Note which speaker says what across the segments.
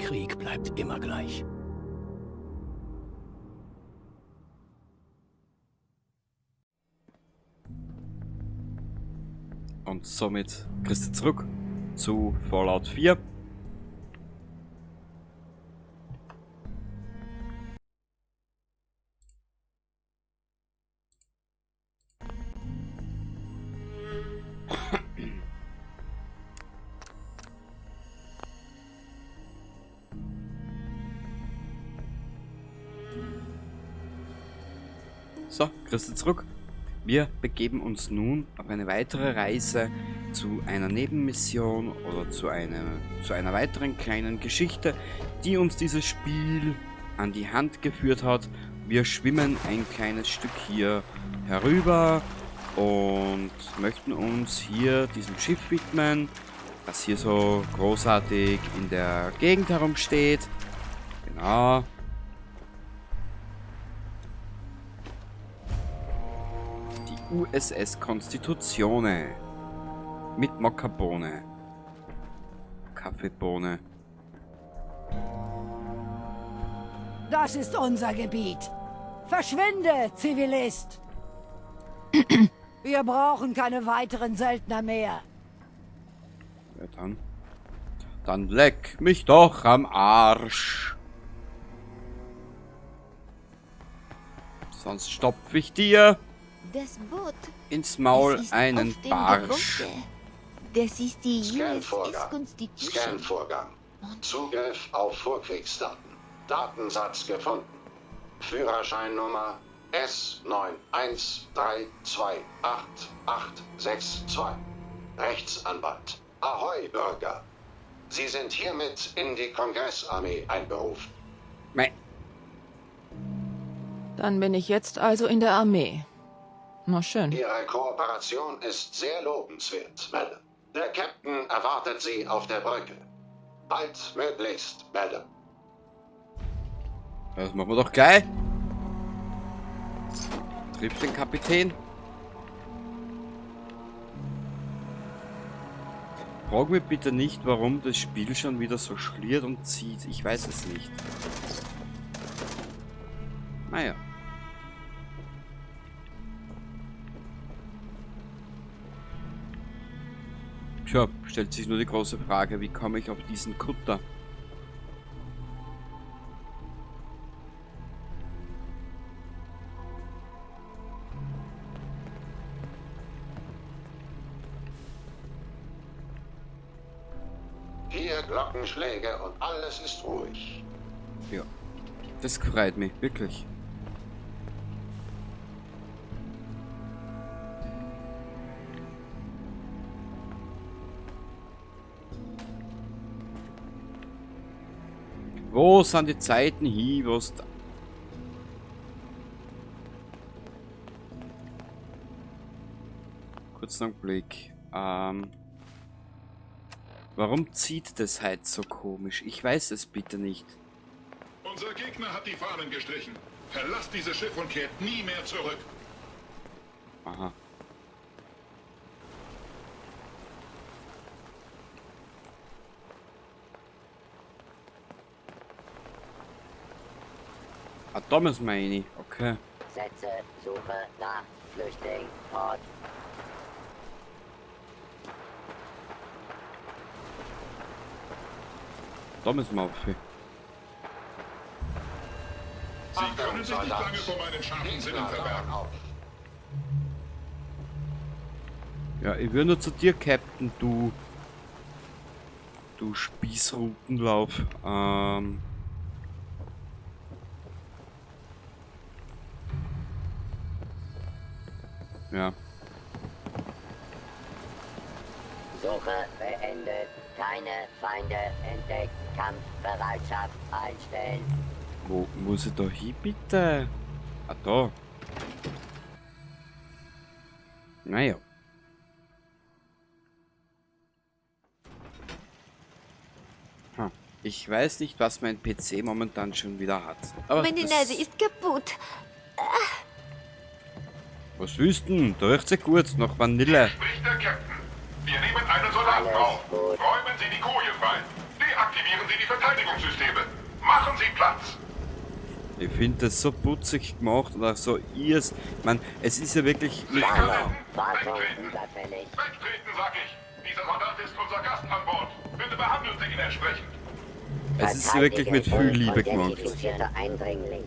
Speaker 1: Krieg bleibt immer gleich.
Speaker 2: Und somit kriegst du zurück zu Fallout 4. So, Christa zurück. Wir begeben uns nun auf eine weitere Reise zu einer Nebenmission oder zu einer weiteren kleinen Geschichte, die uns dieses Spiel an die Hand geführt hat. Wir schwimmen ein kleines Stück hier herüber und möchten uns hier diesem Schiff widmen, das hier so großartig in der Gegend herumsteht. Genau. Die USS Constituzione mit Mokkabohne, Kaffeebohne.
Speaker 3: Das ist unser Gebiet. Verschwinde, Zivilist! Wir brauchen keine weiteren Söldner mehr.
Speaker 2: Ja, dann. Dann leck mich doch am Arsch. Sonst stopf ich dir
Speaker 4: Das Boot
Speaker 2: ins Maul
Speaker 4: es ist
Speaker 2: einen
Speaker 4: auf dem
Speaker 2: Barsch.
Speaker 4: Gebäude. Das ist die USS
Speaker 5: Scanvorgang.
Speaker 4: Constitution.
Speaker 5: Scanvorgang. Zugriff auf Vorkriegsdaten. Datensatz gefunden. Führerscheinnummer S91328862. Rechtsanwalt. Ahoi, Bürger. Sie sind hiermit in die Kongressarmee einberufen.
Speaker 2: Mei.
Speaker 6: Dann bin ich jetzt also in der Armee. Na schön.
Speaker 5: Ihre Kooperation ist sehr lobenswert, Madam. Der Captain erwartet Sie auf der Brücke. Bald möglichst, Madam.
Speaker 2: Das machen wir doch gleich. Trifft den Kapitän. Frag mich bitte nicht, warum das Spiel schon wieder so schliert und zieht. Ich weiß es nicht. Naja. Tja, stellt sich nur die große Frage, wie komme ich auf diesen Kutter?
Speaker 5: Vier Glockenschläge und alles ist ruhig.
Speaker 2: Ja, das freut mich, wirklich. Wo sind die Zeiten hin, wo's da... Kurzen Augenblick. Warum zieht das halt so komisch? Ich weiß es bitte nicht.
Speaker 7: Unser Gegner hat die Fahnen gestrichen. Verlasst dieses Schiff und kehrt nie mehr zurück.
Speaker 2: Aha. Ah, da müssen wir rein. Okay.
Speaker 8: Setze Suche nach Flüchtling fort.
Speaker 2: Da müssen wir auf.
Speaker 7: Sie können sich nicht lange vor meinen scharfen Sinnen verbergen.
Speaker 2: Ja, ich will nur zu dir, Captain, du. Du Spießrutenlauf. Ja.
Speaker 8: Suche beendet. Keine Feinde entdeckt. Kampfbereitschaft einstellen.
Speaker 2: Wo muss ich da hin, bitte? Ah, da. Naja. Hm. Ich weiß nicht, was mein PC momentan schon wieder hat. Aber
Speaker 4: Meine
Speaker 2: das
Speaker 4: Nase ist kaputt.
Speaker 2: Was willst du denn? Da riecht's ja gut, nach Vanille.
Speaker 7: Spricht der Captain. Wir nehmen einen Soldaten auf. Räumen Sie die Koje frei. Deaktivieren Sie die Verteidigungssysteme. Machen Sie Platz.
Speaker 2: Ich finde das so putzig gemacht und auch so ihrs. Ich mein, es ist ja wirklich.
Speaker 8: Warnung,
Speaker 7: Wegtreten.
Speaker 8: überfällig.
Speaker 7: Wegtreten, sag ich. Dieser Soldat ist unser Gast an Bord. Bitte behandeln Sie ihn entsprechend.
Speaker 2: Es ist ja wirklich mit viel Liebe gemacht.
Speaker 8: Unidentifizierter Eindringling.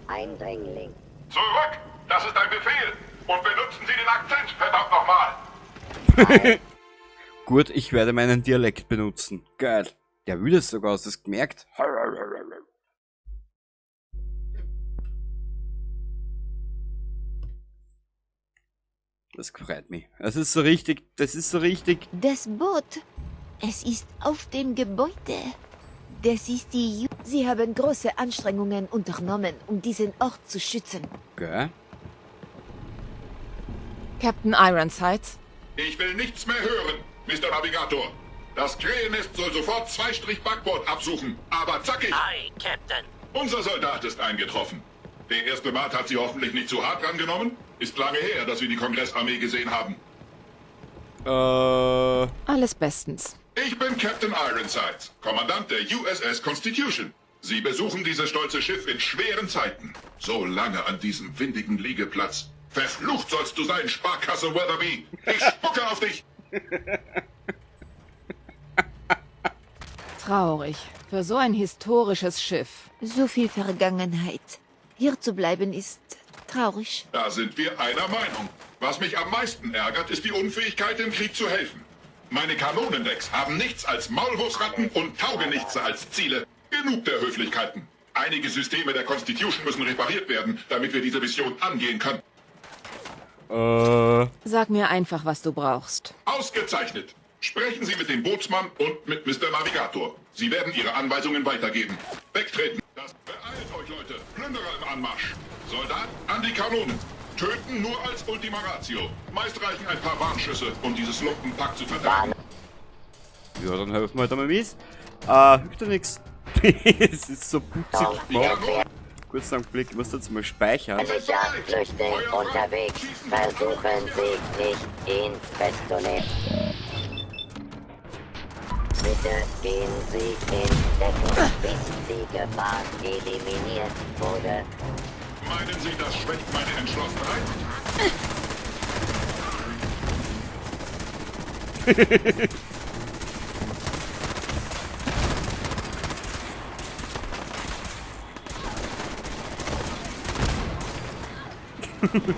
Speaker 8: Eindringling.
Speaker 7: Zurück! Das ist ein Befehl. Und benutzen Sie den Akzent, verdammt nochmal.
Speaker 2: Gut, ich werde meinen Dialekt benutzen. Geil. Der will das sogar, hast du das gemerkt? Das freut mich. Das ist so richtig, das ist so richtig.
Speaker 4: Das Boot. Es ist auf dem Gebäude. Das ist die Ju. Sie haben große Anstrengungen unternommen, um diesen Ort zu schützen.
Speaker 2: Gell?
Speaker 6: Captain Ironsides?
Speaker 7: Ich will nichts mehr hören, Mr. Navigator. Das Krähennest soll sofort 2 Backbord absuchen, aber zackig.
Speaker 8: Aye, Captain.
Speaker 7: Unser Soldat ist eingetroffen. Der erste Mart hat sie hoffentlich nicht zu hart rangenommen. Ist lange her, dass wir die Kongressarmee gesehen haben.
Speaker 6: Alles bestens.
Speaker 7: Ich bin Captain Ironsides, Kommandant der USS Constitution. Sie besuchen dieses stolze Schiff in schweren Zeiten. So lange an diesem windigen Liegeplatz. Verflucht sollst du sein, Sparkasse Weatherby. Ich spucke auf dich.
Speaker 6: Traurig. Für so ein historisches Schiff.
Speaker 4: So viel Vergangenheit. Hier zu bleiben ist traurig.
Speaker 7: Da sind wir einer Meinung. Was mich am meisten ärgert, ist die Unfähigkeit, im Krieg zu helfen. Meine Kanonendecks haben nichts als Maulwurfsratten und Taugenichtse als Ziele. Genug der Höflichkeiten. Einige Systeme der Constitution müssen repariert werden, damit wir diese Mission angehen können.
Speaker 6: Sag mir einfach, was du brauchst.
Speaker 7: Ausgezeichnet. Sprechen Sie mit dem Bootsmann und mit Mr. Navigator. Sie werden Ihre Anweisungen weitergeben. Wegtreten. Das beeilt euch, Leute. Plünderer im Anmarsch. Soldat an die Kanonen. Töten nur als Ultima Ratio. Meist reichen ein paar Warnschüsse, um dieses Lumpenpack zu verteidigen.
Speaker 2: Ja, dann helfen wir halt einmal mit. Hilft ja nix. Es ist so putzig gemacht. Kurzen Augenblick, ich muss jetzt mal speichern.
Speaker 8: Sicher, Flüchtling unterwegs. Versuchen Sie nicht, ihn festzunehmen. Bitte gehen Sie in Deckung, bis die Gefahr eliminiert wurde.
Speaker 7: Meinen Sie, das schwächt meine Entschlossenheit?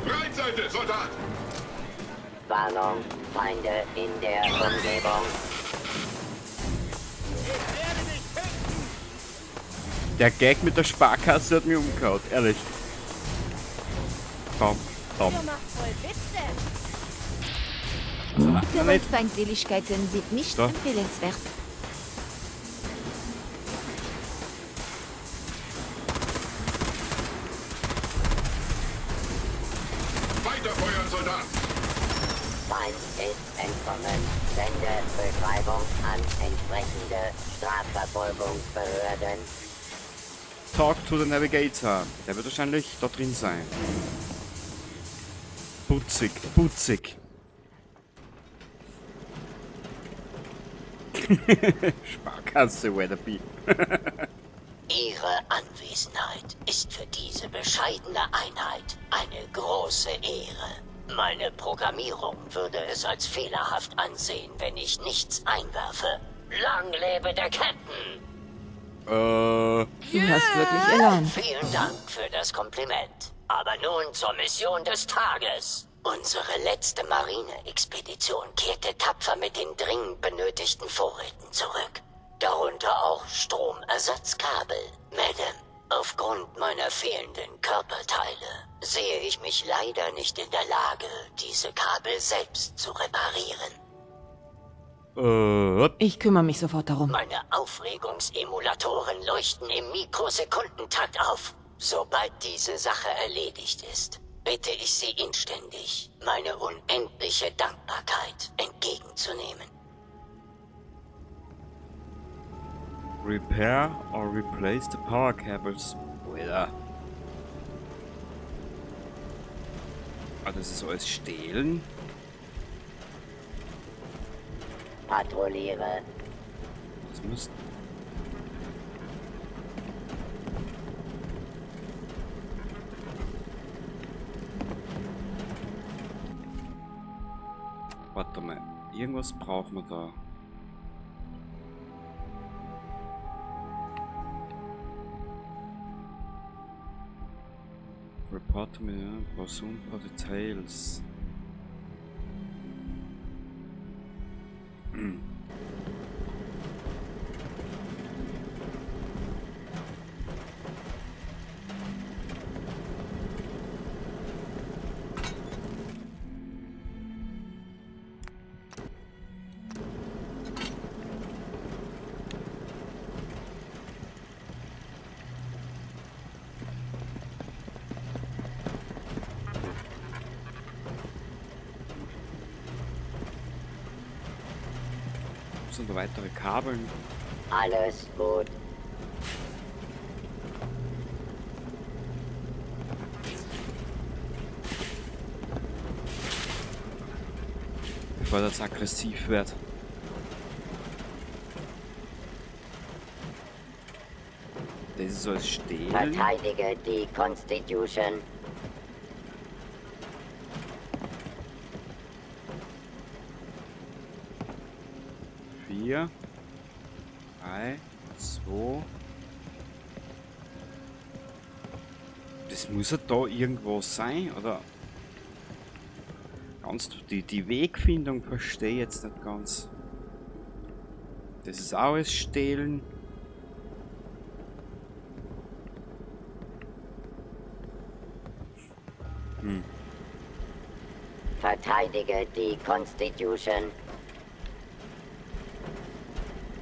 Speaker 7: Breitseite, Soldat!
Speaker 8: Warnung, Feinde in der Umgebung.
Speaker 2: Der Gag mit der Sparkasse hat mich umgehauen, ehrlich. Komm, komm. Also, na,
Speaker 4: Weitere
Speaker 2: nicht.
Speaker 4: Feindseligkeiten sind nicht
Speaker 2: Da.
Speaker 4: empfehlenswert.
Speaker 7: Weiterfeuern, Soldat!
Speaker 8: Feind ist entkommen. Sende Beschreibung an entsprechende Strafverfolgungsbehörden.
Speaker 2: Talk to the Navigator. Der wird wahrscheinlich da drin sein. Putzig, putzig. Sparkasse Weatherby.
Speaker 8: Ihre Anwesenheit ist für diese bescheidene Einheit eine große Ehre. Meine Programmierung würde es als fehlerhaft ansehen, wenn ich nichts einwerfe. Lang lebe der Captain!
Speaker 6: Du hast wirklich Elan.
Speaker 8: Vielen Dank für das Kompliment. Aber nun zur Mission des Tages. Unsere letzte Marine-Expedition kehrte tapfer mit den dringend benötigten Vorräten zurück. Darunter auch Stromersatzkabel. Madam, aufgrund meiner fehlenden Körperteile sehe ich mich leider nicht in der Lage, diese Kabel selbst zu reparieren.
Speaker 6: Ich kümmere mich sofort darum.
Speaker 8: Meine Aufregungsemulatoren leuchten im Mikrosekundentakt auf. Sobald diese Sache erledigt ist, bitte ich Sie inständig, meine unendliche Dankbarkeit entgegenzunehmen.
Speaker 2: Repair or replace the power cables. Alter. Ah, das ist alles stehlen.
Speaker 8: Patrouilliere.
Speaker 2: Das muss Warte mal, irgendwas brauchen wir da. Report to me, Resume for details. Sind da weitere Kabeln?
Speaker 8: Alles gut.
Speaker 2: Bevor das aggressiv wird. Das soll stehen.
Speaker 8: Verteidige die Constitution.
Speaker 2: 4, 3, 2. Das muss ja da irgendwo sein, oder? Ganz die Wegfindung verstehe ich jetzt nicht ganz. Das ist auch alles stehlen.
Speaker 8: Verteidige die Constitution.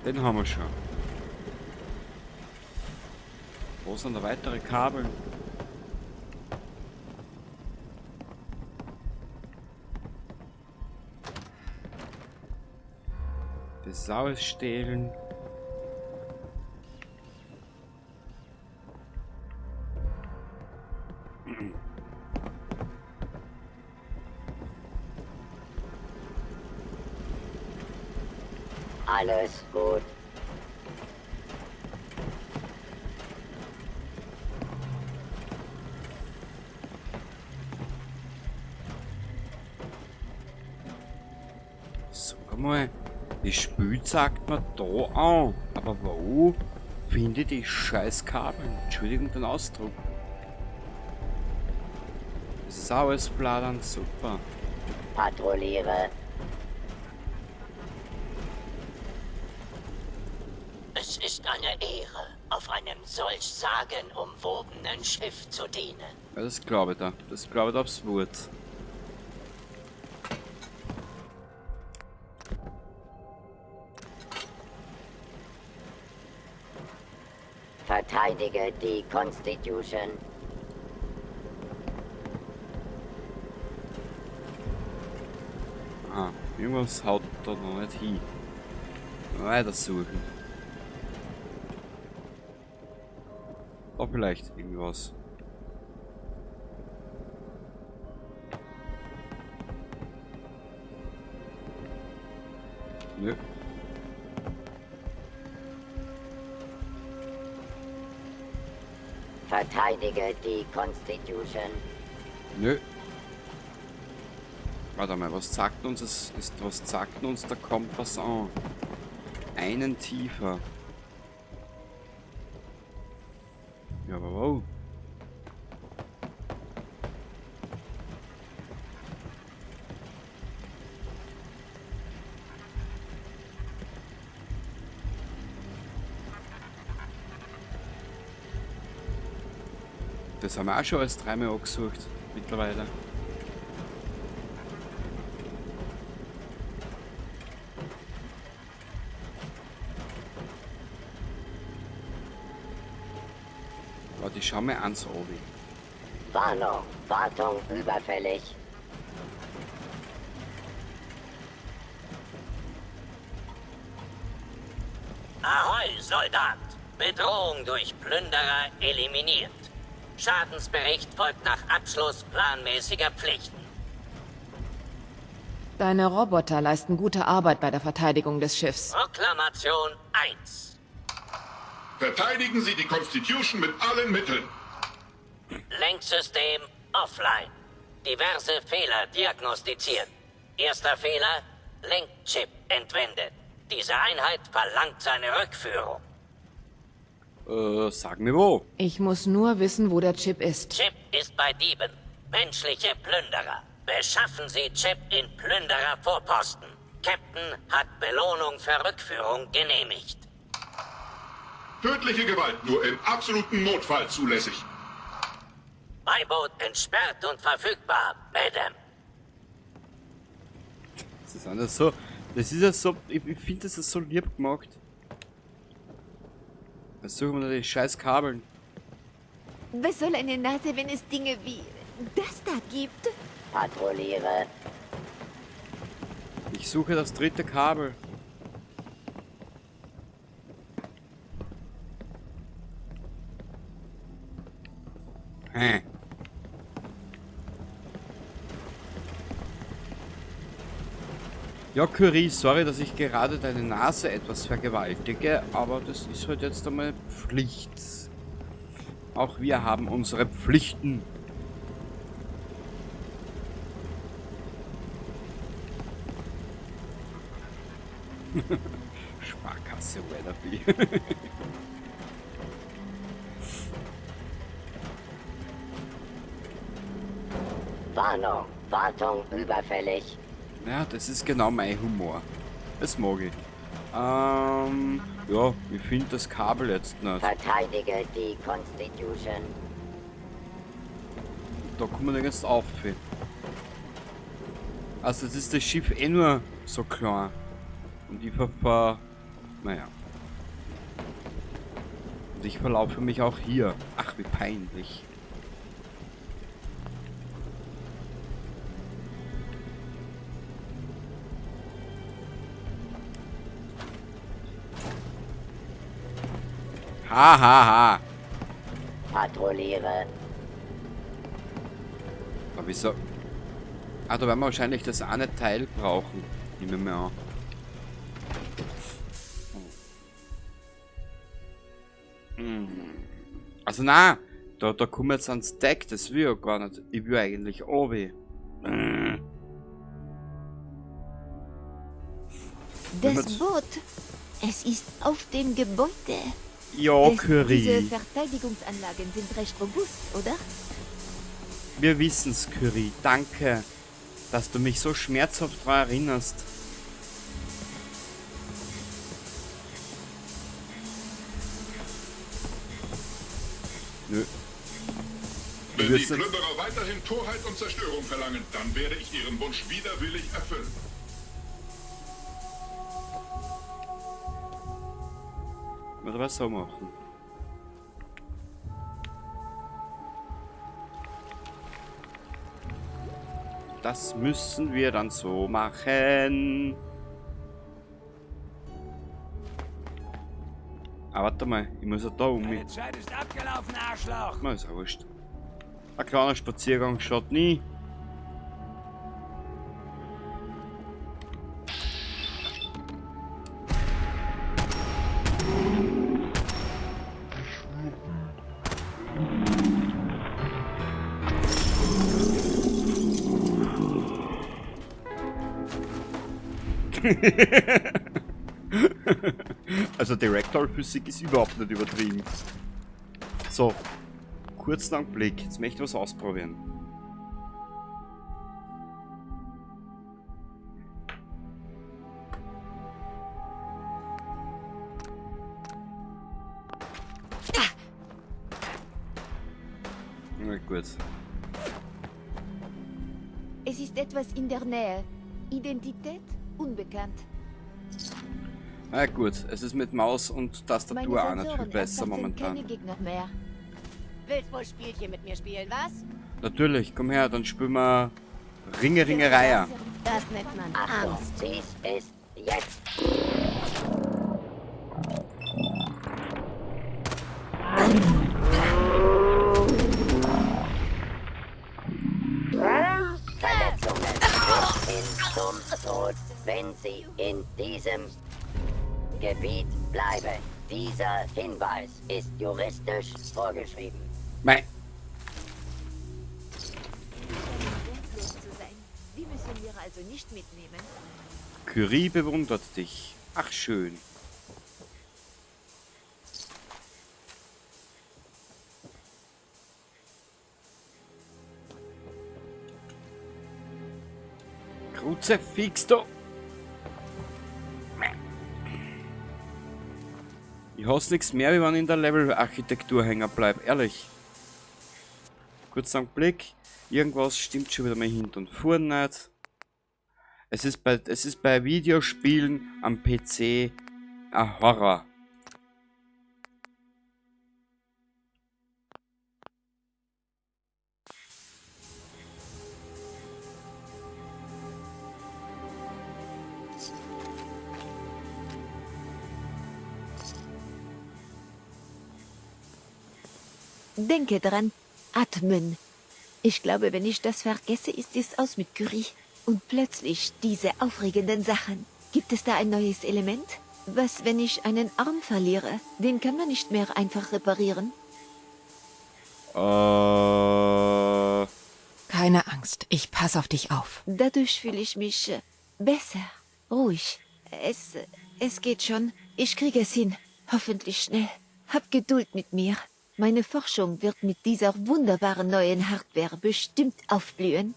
Speaker 2: Den haben wir schon. Wo sind da weitere Kabel? Das alles stehlen.
Speaker 8: Alles gut.
Speaker 2: Sag mal, das Spiel zeigt mir da an, aber wo finde ich die scheiß Kabel? Entschuldigung den Ausdruck. Das ist auch alles Bladern, super.
Speaker 8: Patrouilliere. Es ist eine Ehre, auf einem solch sagenumwobenen Schiff zu dienen.
Speaker 2: Ja, das glaube ich da. Das glaube ich da aufs Wort.
Speaker 8: Verteidige die Constitution.
Speaker 2: Aha, irgendwas haut da noch nicht hin. Weiter suchen. Da vielleicht irgendwas. Nö.
Speaker 8: Verteidige die Constitution.
Speaker 2: Nö. Warte mal, was sagt uns es ist, was sagt uns, da kommt was an. Einen tiefer. Ja, aber wow. Das haben wir auch schon als dreimal angesucht, mittlerweile. Warte, ich schau mir ans Obi.
Speaker 8: Warnung, Wartung überfällig.
Speaker 1: Ahoi, Soldat! Bedrohung durch Plünderer eliminiert. Schadensbericht folgt nach Abschluss planmäßiger Pflichten.
Speaker 6: Deine Roboter leisten gute Arbeit bei der Verteidigung des Schiffs.
Speaker 1: Proklamation 1.
Speaker 7: Verteidigen Sie die Constitution mit allen Mitteln.
Speaker 1: Lenksystem offline. Diverse Fehler diagnostiziert. Erster Fehler, Lenkchip entwendet. Diese Einheit verlangt seine Rückführung.
Speaker 2: Sag mir wo.
Speaker 6: Ich muss nur wissen, wo der Chip ist.
Speaker 1: Chip ist bei Dieben. Menschliche Plünderer. Beschaffen Sie Chip in Plünderer-Vorposten. Captain hat Belohnung für Rückführung genehmigt.
Speaker 7: Tödliche Gewalt nur im absoluten Notfall zulässig.
Speaker 1: Beiboot entsperrt und verfügbar, Madam.
Speaker 2: Das ist anders so. Das ist ja so. Ich finde, das ist so lieb gemacht. Jetzt suchen wir die scheiß Kabeln.
Speaker 4: Was soll eine Nase, wenn es Dinge wie das da gibt?
Speaker 8: Patrouilliere.
Speaker 2: Ich suche das dritte Kabel. Hä? Ja, Curie, sorry, dass ich gerade deine Nase etwas vergewaltige, aber das ist halt jetzt einmal Pflicht. Auch wir haben unsere Pflichten. Sparkasse Weatherby.
Speaker 8: Warnung, Wartung überfällig.
Speaker 2: Ja, das ist genau mein Humor. Das mag ich. Ja, ich finde das Kabel jetzt nicht.
Speaker 8: Verteidige die Constitution.
Speaker 2: Da kommen wir nirgends auf. Also das ist das Schiff eh nur so klein. Und ich naja. Und ich verlaufe mich auch hier. Ach, wie peinlich. Ha, ha, ha.
Speaker 8: Patrouilliere.
Speaker 2: Aber wieso? Ah, da werden wir wahrscheinlich das eine Teil brauchen. Nehmen wir mal an. Also na, da kommen wir jetzt ans Deck, das will ich ja gar nicht. Ich will eigentlich oben.
Speaker 4: Das Boot, es ist auf dem Gebäude.
Speaker 2: Ja, Curie.
Speaker 4: Diese Verteidigungsanlagen sind recht robust, oder?
Speaker 2: Wir wissen's, Curie. Danke, dass du mich so schmerzhaft daran erinnerst. Nö.
Speaker 7: Wenn die Plünderer weiterhin Torheit und Zerstörung verlangen, dann werde ich ihren Wunsch widerwillig erfüllen.
Speaker 2: Oder was so machen? Das müssen wir dann so machen. Ah, warte mal, ich muss ja da um mich.
Speaker 9: Deine Zeit ist abgelaufen, Arschloch.
Speaker 2: Na, ist ja wurscht. Ein kleiner Spaziergang schaut nie. Also die Ragdoll-Physik ist überhaupt nicht übertrieben. So, kurzen Augenblick. Jetzt möchte ich was ausprobieren. Na gut.
Speaker 4: Es ist etwas in der Nähe. Identität unbekannt.
Speaker 2: Na gut, es ist mit Maus und Tastatur
Speaker 4: Meine
Speaker 2: auch nicht viel
Speaker 4: Sensoren
Speaker 2: besser
Speaker 4: erfassen
Speaker 2: momentan.
Speaker 4: Keine Gegner mehr.
Speaker 10: Willst wohl Spielchen mit mir spielen, was?
Speaker 2: Natürlich, komm her, dann spielen wir Ringe, Ringe, Reiher.
Speaker 10: Das nennt man
Speaker 8: Achtung,
Speaker 10: Angst.
Speaker 8: dies ist jetzt. Verletzungen bis hin zum Tod, wenn Sie in diesem Gebiet bleiben. Dieser Hinweis ist juristisch vorgeschrieben.
Speaker 2: Mei.
Speaker 4: Wir müssen wir also nicht mitnehmen.
Speaker 2: Curie bewundert dich. Ach schön. Kruzifix, du! Ich hasse nichts mehr, wie wenn ich in der Level-Architektur hängen bleib, ehrlich. Kurz einen Blick, irgendwas stimmt schon wieder mal hinten und vorne nicht. Es ist bei Videospielen am PC ein Horror.
Speaker 4: Denke dran, atmen. Ich glaube, wenn ich das vergesse, ist es aus mit Curie. Und plötzlich diese aufregenden Sachen. Gibt es da ein neues Element? Was, wenn ich einen Arm verliere? Den kann man nicht mehr einfach reparieren.
Speaker 6: Keine Angst, ich passe auf dich auf.
Speaker 4: Dadurch fühle ich mich besser, ruhig. Es geht schon. Ich kriege es hin. Hoffentlich schnell. Hab Geduld mit mir. Meine Forschung wird mit dieser wunderbaren neuen Hardware bestimmt aufblühen.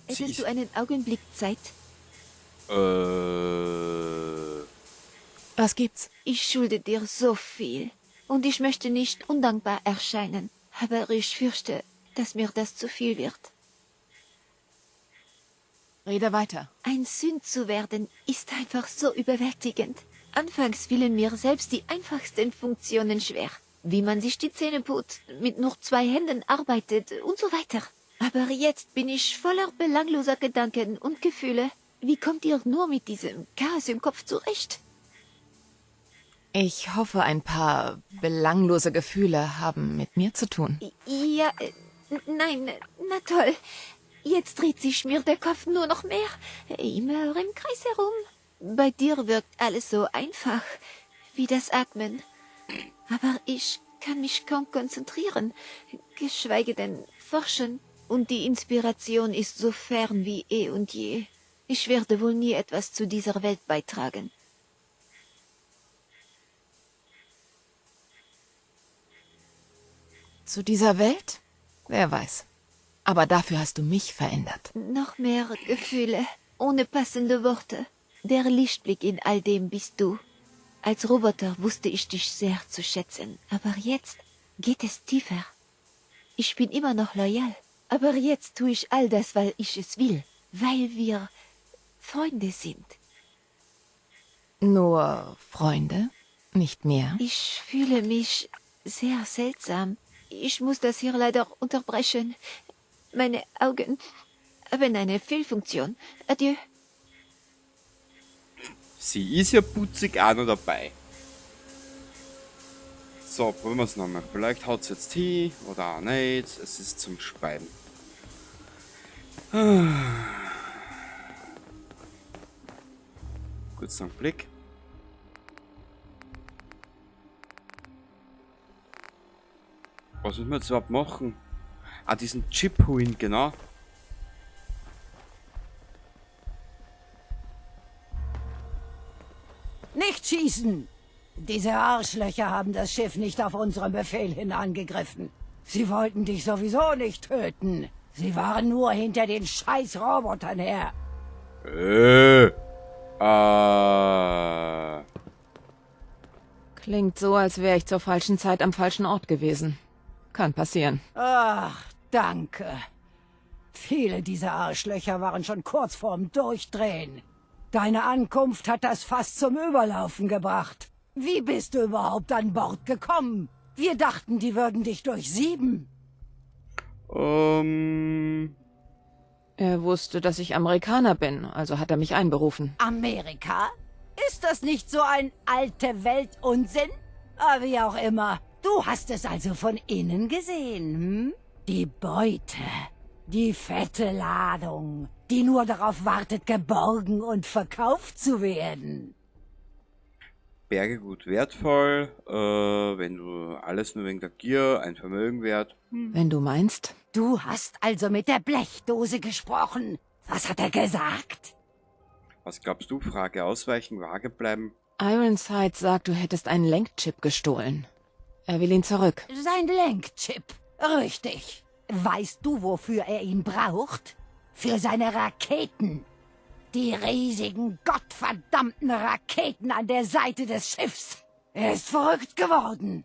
Speaker 4: Hättest du einen Augenblick Zeit?
Speaker 6: Was gibt's?
Speaker 4: Ich schulde dir so viel. Und ich möchte nicht undankbar erscheinen. Aber ich fürchte, dass mir das zu viel wird.
Speaker 6: Rede weiter.
Speaker 4: Ein Sünd zu werden, ist einfach so überwältigend. Anfangs fielen mir selbst die einfachsten Funktionen schwer. Wie man sich die Zähne putzt, mit nur 2 Händen arbeitet und so weiter. Aber jetzt bin ich voller belangloser Gedanken und Gefühle. Wie kommt ihr nur mit diesem Chaos im Kopf zurecht?
Speaker 6: Ich hoffe, ein paar belanglose Gefühle haben mit mir zu tun.
Speaker 4: Ja, nein, na toll. Jetzt dreht sich mir der Kopf nur noch mehr. Immer im Kreis herum. Bei dir wirkt alles so einfach, wie das Atmen. Aber ich kann mich kaum konzentrieren, geschweige denn forschen. Und die Inspiration ist so fern wie eh und je. Ich werde wohl nie etwas zu dieser Welt beitragen.
Speaker 6: Zu dieser Welt? Wer weiß. Aber dafür hast du mich verändert.
Speaker 4: Noch mehr Gefühle, ohne passende Worte. Der Lichtblick in all dem bist du. Als Roboter wusste ich dich sehr zu schätzen, aber jetzt geht es tiefer. Ich bin immer noch loyal, aber jetzt tue ich all das, weil ich es will, weil wir Freunde sind.
Speaker 6: Nur Freunde? Nicht mehr?
Speaker 4: Ich fühle mich sehr seltsam. Ich muss das hier leider unterbrechen. Meine Augen haben eine Fehlfunktion. Adieu.
Speaker 2: Sie ist ja putzig auch noch dabei. So, probieren wir's nochmal. Vielleicht haut's jetzt hin oder auch nicht. Es ist zum Speiben. Kurz noch einen Blick. Was müssen wir jetzt überhaupt machen? Ah, diesen Chip holen, genau.
Speaker 3: Nicht schießen! Diese Arschlöcher haben das Schiff nicht auf unseren Befehl hin angegriffen. Sie wollten dich sowieso nicht töten. Sie waren nur hinter den scheiß Robotern her.
Speaker 6: Klingt so, als wäre ich zur falschen Zeit am falschen Ort gewesen. Kann passieren.
Speaker 3: Ach, danke. Viele dieser Arschlöcher waren schon kurz vorm Durchdrehen. Deine Ankunft hat das Fass zum Überlaufen gebracht. Wie bist du überhaupt an Bord gekommen? Wir dachten, die würden dich durchsieben.
Speaker 6: Er wusste, dass ich Amerikaner bin, also hat er mich einberufen.
Speaker 3: Amerika? Ist das nicht so ein alte Welt-Unsinn? Ah, wie auch immer. Du hast es also von innen gesehen, hm? Die Beute, die fette Ladung, die nur darauf wartet, geborgen und verkauft zu werden.
Speaker 2: Berge gut wertvoll, wenn du alles nur wegen der Gier, ein Vermögen wert.
Speaker 6: Wenn du meinst.
Speaker 3: Du hast also mit der Blechdose gesprochen. Was hat er gesagt?
Speaker 2: Was glaubst du? Frage ausweichen, vage bleiben.
Speaker 6: Ironside sagt, du hättest einen Lenkchip gestohlen. Er will ihn zurück.
Speaker 3: Sein Lenkchip. Richtig. Weißt du, wofür er ihn braucht? Für seine Raketen. Die riesigen, gottverdammten Raketen an der Seite des Schiffs. Er ist verrückt geworden.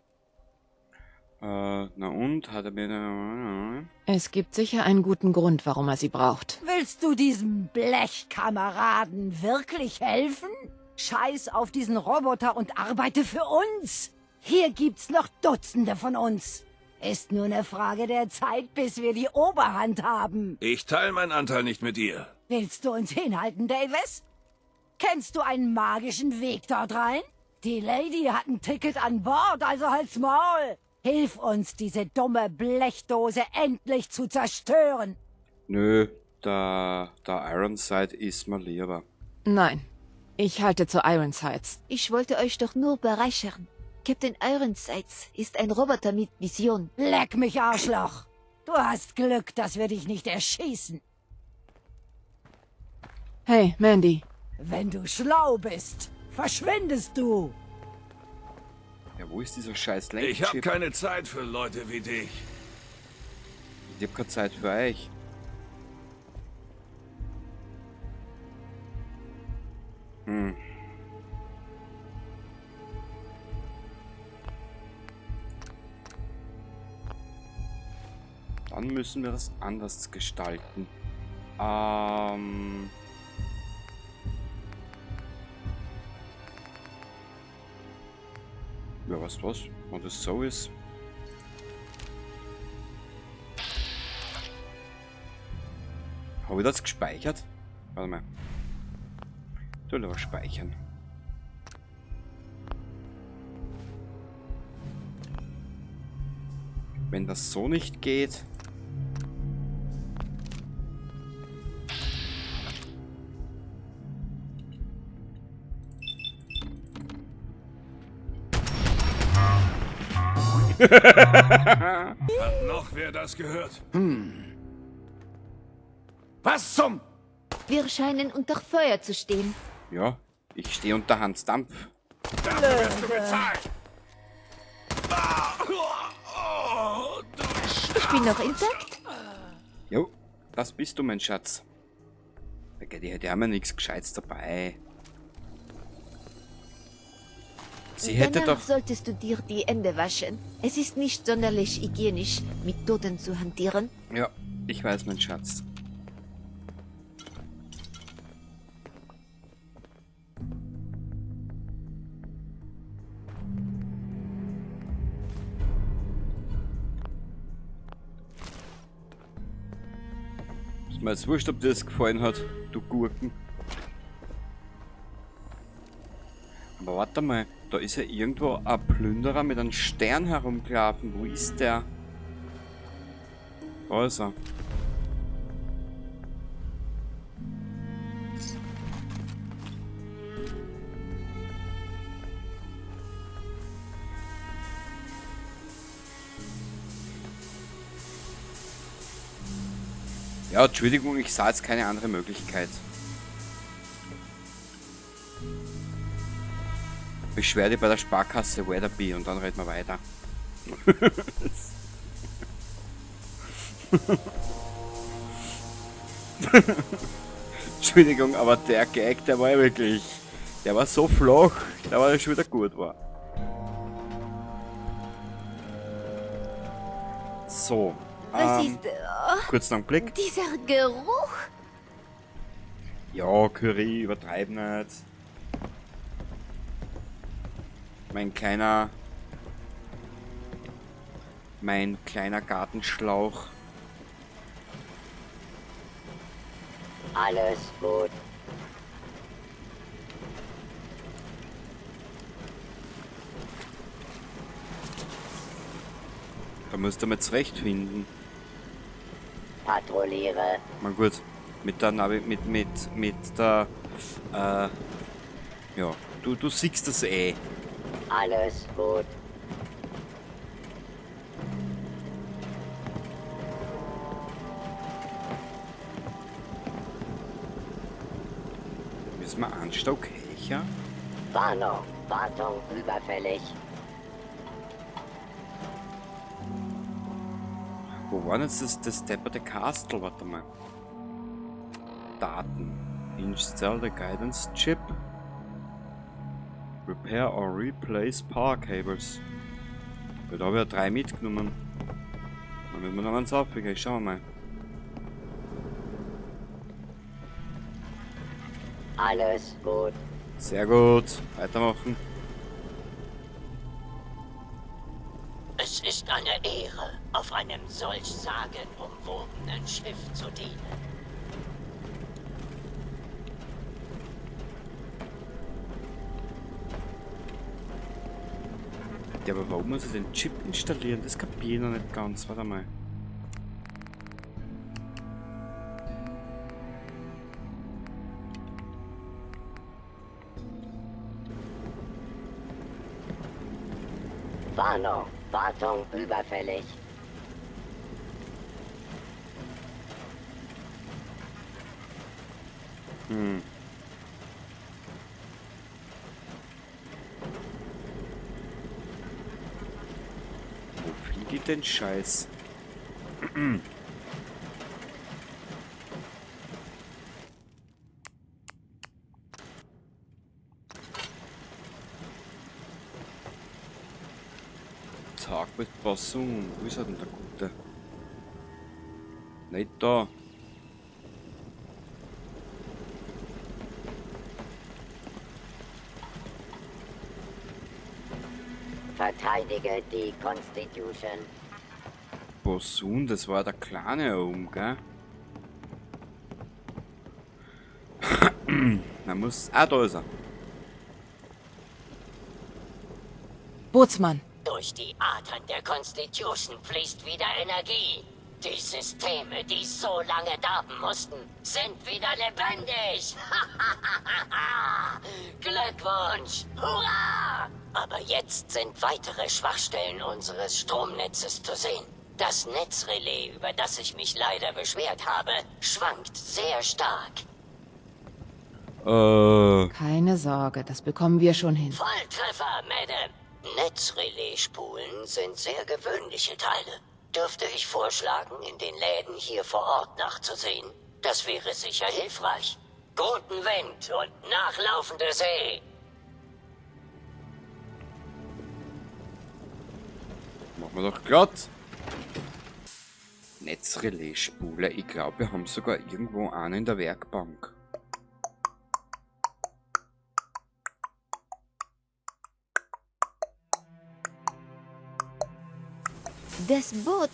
Speaker 2: Na und? Hat er mir...
Speaker 6: Es gibt sicher einen guten Grund, warum er sie braucht.
Speaker 3: Willst du diesem Blechkameraden wirklich helfen? Scheiß auf diesen Roboter und arbeite für uns. Hier gibt's noch Dutzende von uns. Ist nur eine Frage der Zeit, bis wir die Oberhand haben.
Speaker 11: Ich teile meinen Anteil nicht mit ihr.
Speaker 3: Willst du uns hinhalten, Davis? Kennst du einen magischen Weg dort rein? Die Lady hat ein Ticket an Bord, also halt's Maul. Hilf uns, diese dumme Blechdose endlich zu zerstören.
Speaker 2: Nö, der Ironside ist mir lieber.
Speaker 6: Nein, ich halte zu Ironsides.
Speaker 4: Ich wollte euch doch nur bereichern. Captain Ironsides ist ein Roboter mit Vision.
Speaker 3: Leck mich, Arschloch! Du hast Glück, dass wir dich nicht erschießen.
Speaker 6: Hey, Mandy.
Speaker 3: Wenn du schlau bist, verschwindest du.
Speaker 2: Ja, wo ist dieser scheiß Lenkchip?
Speaker 11: Ich habe keine Zeit für Leute wie dich.
Speaker 2: Ich hab keine Zeit für euch. Hm. Dann müssen wir das anders gestalten. Ja, weißt du was? Wenn das so ist. Habe ich das gespeichert? Warte mal. Ich soll aber speichern. Wenn das so nicht geht.
Speaker 11: Hat noch wer das gehört?
Speaker 9: Hm. Was zum...
Speaker 4: Wir scheinen unter Feuer zu stehen.
Speaker 2: Ja, ich stehe unter Hans Dampf.
Speaker 11: Dafür wirst du bezahlt.
Speaker 4: Ich bin noch intakt.
Speaker 2: Jo, das bist du, mein Schatz. Die haben ja nichts Gescheites dabei. Sie hätte
Speaker 4: Danach
Speaker 2: doch...
Speaker 4: solltest du dir die Hände waschen. Es ist nicht sonderlich hygienisch, mit Toten zu hantieren.
Speaker 2: Ja, ich weiß, mein Schatz. Ist mir jetzt wurscht, ob dir das gefallen hat, du Gurken. Aber warte mal, da ist ja irgendwo ein Plünderer mit einem Stern herumgelaufen. Wo ist der? Da ist er. Ja, Entschuldigung, ich sah jetzt keine andere Möglichkeit. Beschwerde bei der Sparkasse Weatherby und dann reden wir weiter. Entschuldigung, aber der Gag, der war ja wirklich... Der war so flach, der war ja schon wieder gut war. So.
Speaker 4: Was ist...
Speaker 2: Kurzen Augenblick.
Speaker 4: Dieser Geruch?
Speaker 2: Ja, Curry, übertreib nicht. Mein kleiner Gartenschlauch.
Speaker 8: Alles gut.
Speaker 2: Da müsst ihr mal zurechtfinden.
Speaker 8: Patrouilliere.
Speaker 2: Na gut, mit der Navi, mit der, ja, du siehst das eh.
Speaker 8: Alles gut.
Speaker 2: Müssen wir einen Stock höher?
Speaker 8: Warnung, Wartung überfällig.
Speaker 2: Wo war denn jetzt das depperte Castle? Warte mal. Daten. Install the Guidance Chip. Repair or replace power cables. Ja, da habe ich ja 3 mitgenommen. Dann müssen wir noch eins aufgehen. Schauen wir mal.
Speaker 8: Alles gut.
Speaker 2: Sehr gut. Weitermachen.
Speaker 8: Es ist eine Ehre, auf einem solch sagenumwobenen Schiff zu dienen.
Speaker 2: Ja, aber warum muss ich den Chip installieren? Das kapiere ich noch nicht ganz. Warte mal.
Speaker 8: Warnung, Wartung überfällig.
Speaker 2: Wo finde ich den Scheiß? Tag mit Bosun. Wo ist er denn der Gute? Nicht da.
Speaker 8: Verteidige die Constitution.
Speaker 2: Bosun, das war der Kleine oben, gell? Na muss. Ah, da ist er.
Speaker 6: Bootsmann.
Speaker 8: Durch die Adern der Constitution fließt wieder Energie. Die Systeme, die so lange darben mussten, sind wieder lebendig. Glückwunsch! Hurra! Aber jetzt sind weitere Schwachstellen unseres Stromnetzes zu sehen. Das Netzrelais, über das ich mich leider beschwert habe, schwankt sehr stark.
Speaker 6: Keine Sorge, das bekommen wir schon hin.
Speaker 8: Volltreffer, Madame! Netzrelais-Spulen sind sehr gewöhnliche Teile. Dürfte ich vorschlagen, in den Läden hier vor Ort nachzusehen? Das wäre sicher hilfreich. Guten Wind und nachlaufende See.
Speaker 2: Machen wir doch glatt. Netzrelais-Spule. Ich glaub, wir haben sogar irgendwo einen in der Werkbank.
Speaker 4: Das Boot,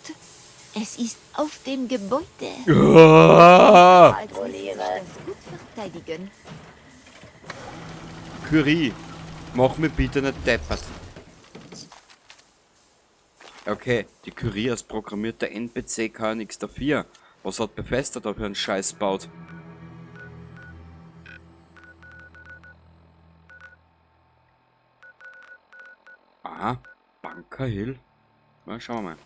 Speaker 4: es ist auf dem Gebäude.
Speaker 2: Ja.
Speaker 4: Als ließe sich das gut verteidigen.
Speaker 2: Curie, mach mir bitte nicht deppert. Okay, die Curie als programmierter NPC kann ja nichts dafür. Was hat Bethesda da für einen Scheiß gebaut? Aha, Bunker Hill. Na, schauen wir mal.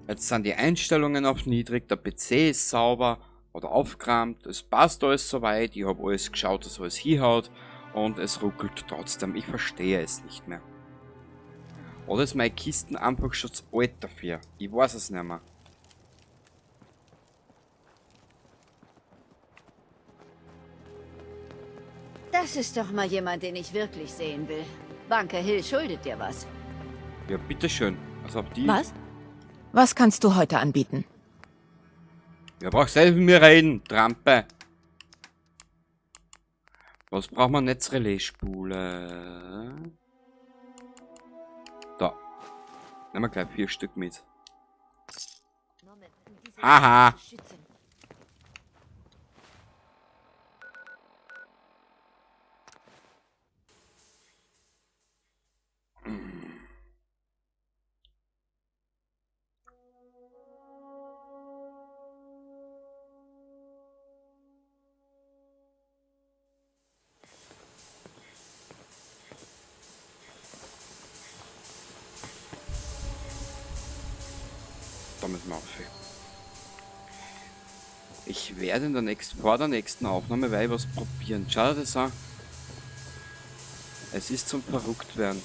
Speaker 2: Jetzt sind die Einstellungen auf niedrig, der PC ist sauber oder aufgeräumt, es passt alles soweit, ich hab alles geschaut, dass alles hinhaut und es ruckelt trotzdem, ich verstehe es nicht mehr. Oder ist meine Kisten einfach schon zu alt dafür? Ich weiß es nicht mehr.
Speaker 3: Das ist doch mal jemand, den ich wirklich sehen will. Bunker Hill schuldet dir was.
Speaker 2: Ja, bitteschön. Also ob die...
Speaker 3: Was?
Speaker 6: Was kannst du heute anbieten?
Speaker 2: Ja, brauchst selbst mit mir reden, Trampe. Was braucht man? Netzrelais-Spule. Da. Nehmen wir gleich 4 Stück mit. Haha. Da müssen wir auf. Ich werde in der nächsten, vor der nächsten Aufnahme werde ich was probieren. Schau dir das an. Es ist zum Verrücktwerden.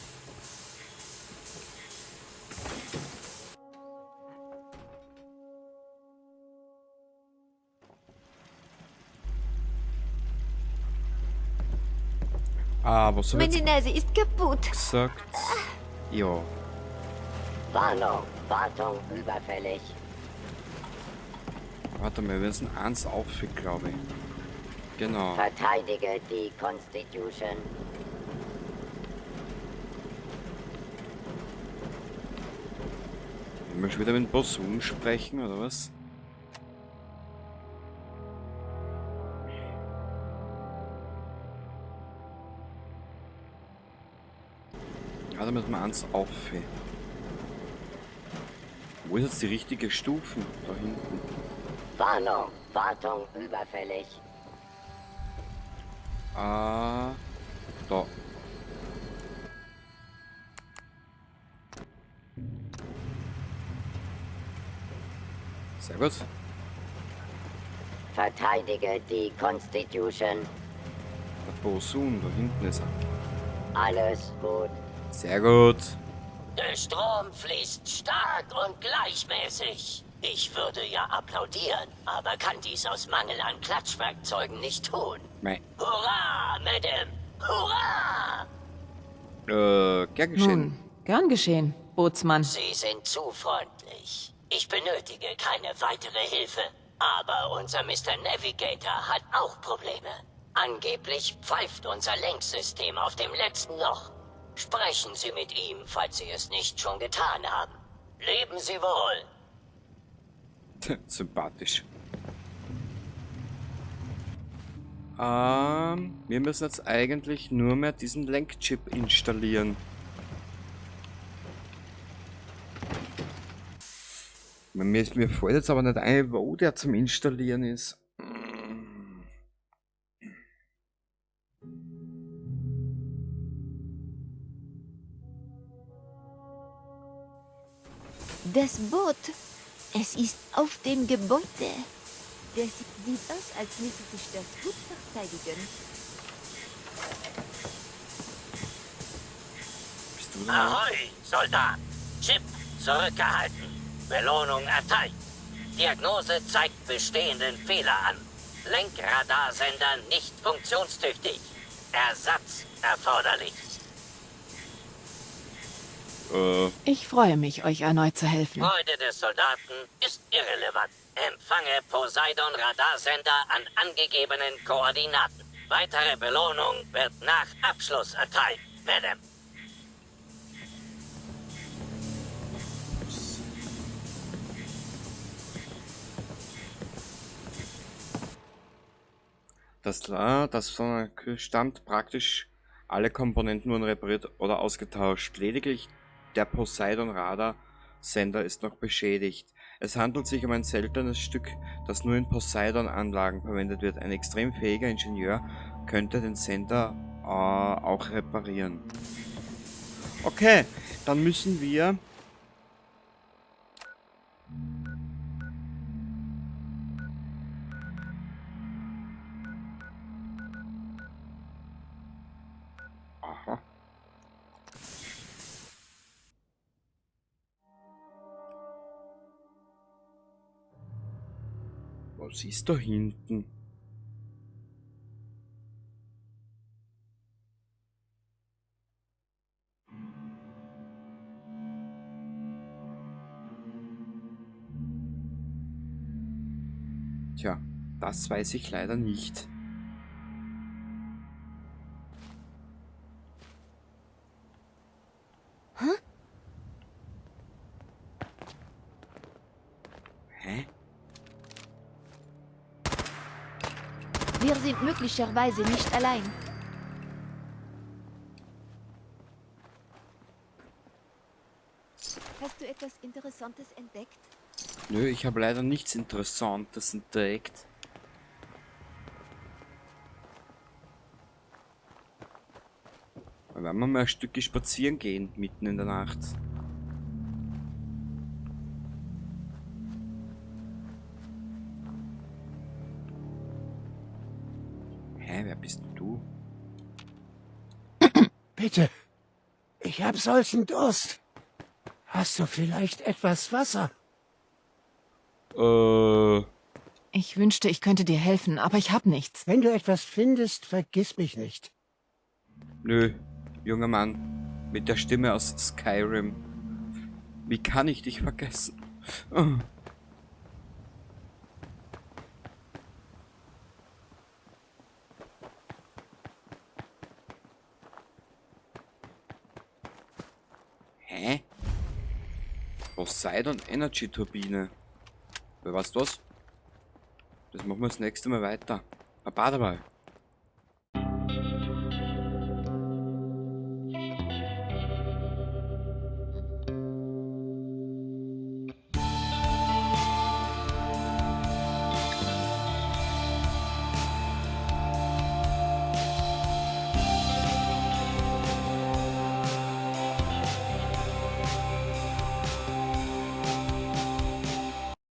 Speaker 2: Ah, was habe ich
Speaker 4: Meine Nase ist kaputt.
Speaker 2: gesagt? Ja.
Speaker 8: Warnung, Wartung überfällig.
Speaker 2: Warte mal, wir müssen eins auf, glaube ich. Genau.
Speaker 8: Verteidige die Constitution.
Speaker 2: Wenn wir schon wieder mit dem Bosun sprechen, oder was? Ja, da müssen wir eins auf. Wo ist jetzt die richtige Stufe? Da hinten.
Speaker 8: Warnung, Wartung überfällig.
Speaker 2: Ah, da. Sehr gut.
Speaker 8: Verteidige die Constitution.
Speaker 2: Der Bosun, da hinten ist er.
Speaker 8: Alles gut.
Speaker 2: Sehr gut.
Speaker 1: Der Strom fließt stark und gleichmäßig. Ich würde ja applaudieren, aber kann dies aus Mangel an Klatschwerkzeugen nicht tun.
Speaker 2: Mei.
Speaker 1: Hurra, Madame! Hurra!
Speaker 2: Gern geschehen.
Speaker 6: Nun, gern geschehen, Bootsmann.
Speaker 1: Sie sind zu freundlich. Ich benötige keine weitere Hilfe. Aber unser Mr. Navigator hat auch Probleme. Angeblich pfeift unser Lenksystem auf dem letzten Loch. Sprechen Sie mit ihm, falls Sie es nicht schon getan haben. Leben Sie wohl.
Speaker 2: Sympathisch. Wir müssen jetzt eigentlich nur mehr diesen Lenkchip installieren. Mir fällt jetzt aber nicht ein, wo der zum Installieren ist.
Speaker 4: Das Boot, es ist auf dem Gebäude. Das sieht aus, als müsse sich das gut verteidigen.
Speaker 2: Bist du da?
Speaker 1: Ahoi, Soldat! Chip zurückgehalten. Belohnung erteilt. Diagnose zeigt bestehenden Fehler an. Lenkradarsender nicht funktionstüchtig. Ersatz erforderlich.
Speaker 6: Ich freue mich, euch erneut zu helfen.
Speaker 1: Freude des Soldaten ist irrelevant. Empfange Poseidon-Radarsender an angegebenen Koordinaten. Weitere Belohnung wird nach Abschluss erteilt, Madame.
Speaker 2: Das stammt praktisch, alle Komponenten wurden repariert oder ausgetauscht. Lediglich der Poseidon-Radar-Sender ist noch beschädigt. Es handelt sich um ein seltenes Stück, das nur in Poseidon-Anlagen verwendet wird. Ein extrem fähiger Ingenieur könnte den Sender auch reparieren. Okay, dann müssen wir... Aha. Was ist da hinten? Tja, das weiß ich leider nicht.
Speaker 4: Hä?
Speaker 2: Hä?
Speaker 4: Wir sind möglicherweise nicht allein. Hast du etwas Interessantes entdeckt?
Speaker 2: Nö, ich habe leider nichts Interessantes entdeckt. Da werden wir mal ein Stückchen spazieren gehen, mitten in der Nacht. Hä, wer bist denn du?
Speaker 12: Bitte, ich hab solchen Durst. Hast du vielleicht etwas Wasser?
Speaker 6: Ich wünschte, ich könnte dir helfen, aber ich hab nichts.
Speaker 12: Wenn du etwas findest, vergiss mich nicht.
Speaker 2: Nö, junger Mann, mit der Stimme aus Skyrim. Wie kann ich dich vergessen? Oh. Hä? Poseidon Energy Turbine. Wer weiß das? Das machen wir das nächste Mal weiter. Baba dabei.